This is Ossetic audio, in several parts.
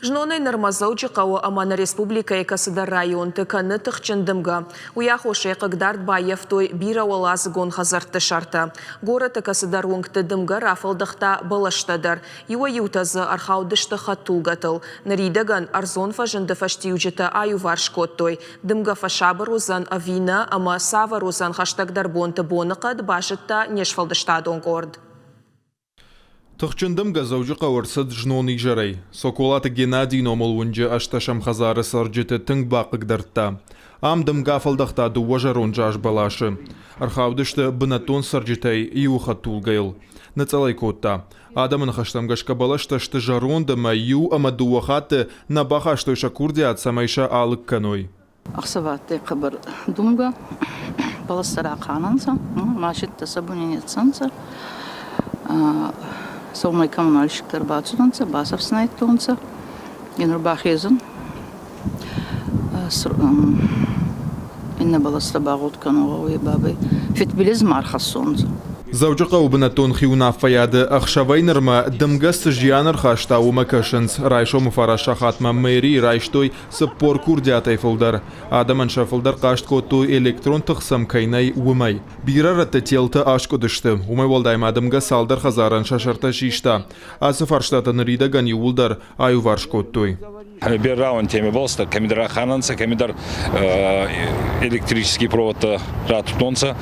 Знонӕй нырмӕ Дзӕуджыхъӕуы ӕмӕ нӕ республикӕйы кӕцыдӕр районты кӕны тыхджын дымгӕ. Уый аххосӕй хъыгдард баййӕфтой бирӕуӕладзыгон хӕдзӕртты сӕртӕ. Горӕты кӕцыдӕр уынгты дымгӕ рафӕлдӕхта бӕлӕстӕ дӕр. Иуӕй-иутӕ дзы ӕрхаудысты хӕдтулгӕтыл. Ныридӕгӕн ӕрдзон фӕзынды фӕстиуджытӕ аиуварс кодтой. Дымгӕ фӕсабыр уыдзӕн ӕви нӕ ӕмӕ цавӕр уыдзӕн хӕстӕгдӕр бонты боныхъӕд, базыдта не сфӕлдыстадон къорд. Тыхджын дымгӕ Дзӕуджыхъӕуы ӕрцыд знон изӕрӕй. Соколаты Геннадийы номыл уынджы ӕстӕсӕм хӕдзары цӕрджыты тынг бахъыгдардта. Ам дымгӕ афӕлдӕхта дыууӕ зӕронд заз бӕласы. Ӕрхаудысты бынӕттон цӕрджытӕй иуы хӕдтулгӕйыл. Ныцъӕлӕй кодта. Адӕмы ныхӕстӕм гӕсгӕ бӕлӕстӕ сты зӕронд ӕмӕ иу ӕмӕ дыууӕ хатты нӕ бахастой сӕ курдиат, цӕмӕй сӕ алыг кӕной. Ӕхсӕвӕдтӕй хъӕбӕр думгӕ, бӕлӕстӕ рахъанӕнцӕ, машинттӕ сӕ буни ниццӕнцӕ. Сӕумӕй коммунальщиктӕ ӕрбацудӕнцӕ, бацӕфснайдтонцӕ. Е нур бахезун иннӕ бӕлӕстӕ багъуд кӕнун гъӕуй бабӕй фидбилиз ма ӕрхӕссонцӕ. Дзӕуджыхъӕуы бынӕттон хиуынаффӕйады ӕхсӕвӕй нырмӕ дымгӕ цы зиан ӕрхаста, уымӕ кӕсынц. Райсомы фараст сахатмӕ мэрийы райстой 40 курдиатӕй фылдӕр. Адӕмӕн сӕ фылдӕр хъаст кодтой, электрон тых сӕм кӕй нӕй, уымӕй. Бирӕ рӕтты телтӕ аскъуыдысты. Уымӕй уӕлдай ма дымгӕ цалдӕр хӕдзарӕн сӕ сӕртӕ систа. Ацы фарстатӕ ныридӕгӕн иууылдӕр аиуварс кодтой. Беррауӕн теме балста, кӕмидӕр ахӕнӕнцӕ, кӕмидӕр электрический проводтӕ ратудтонцӕ.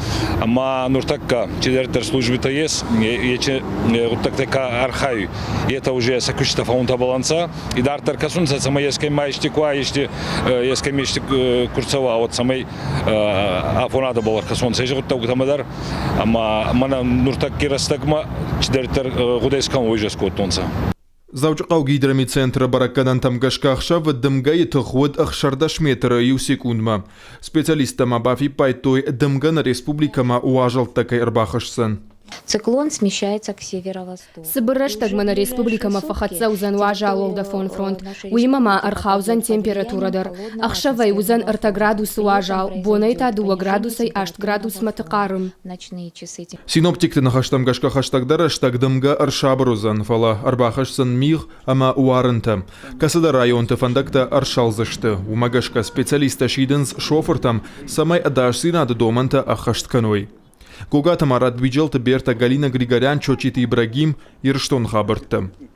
Ӕма нуртӕккӕ чидӕриддӕр службитӕ ес, ечи гъуддӕгтӕ ка архайуй, етӕ уже сӕ куститӕ фӕуунтӕбӕл ӕнцӕ. Идарддӕр кӕсунцӕ, цӕмӕй ескӕй ма ести ку ести ескӕми ести ку рцӕуа, уӕд цӕмӕй афонадӕбӕл ӕркӕсонцӕ еци гъуддӕгутӕмӕ дӕр. Ӕма мӕнӕ нуртӕкки рӕстӕгмӕ чидӕриддӕр гъудӕ искӕнун, уой кодтонцӕ. Дзӕуджыхъӕуы гидромедцентры бӕрӕггӕнӕнтӕм гӕсгӕ ӕхсӕвы дымгӕйы тых уыд 16 метры иу секундмӕ. Специалисттӕ ма бафиппайдтой, дымгӕ нӕ республикӕмӕ уазӕлттӕ кӕй ӕрбахӕсдзӕн. Циклон смещается к северо-востоку. Цыбыр рӕстӕгмӕ нӕ республикӕмӕ фӕхӕццӕ уыдзӕн уазал уӕлдӕфон фронт, уыимӕ ма ӕрхаудзӕн температурӕ дӕр. Ӕхсӕвӕй уыдзӕн ӕртӕ градусы уазал, бонӕй та дыууӕ градусӕй аст градусмӕ тыхъарм. Синоптикты ныхӕстӕм гӕсгӕ хӕстӕгдӕр рӕстӕг дымгӕ ӕрсабыр уыдзӕн, фӕлӕ ӕрбахӕсдзӕн мигъ ӕмӕ уарынтӕ. Кӕцыдӕр районты фӕндӕгтӕ ӕрсӕлдзысты. Уымӕ гӕсгӕ специалисттӕ сидынц шофыртӕм, цӕмӕй ӕдасдзинады домӕнтӕ ӕххӕст кӕной. Гогаты Марат, Биджелты Берта, Галина Григорян, Чочиты Ибрагим, Ирыстоны хабӕрттӕ.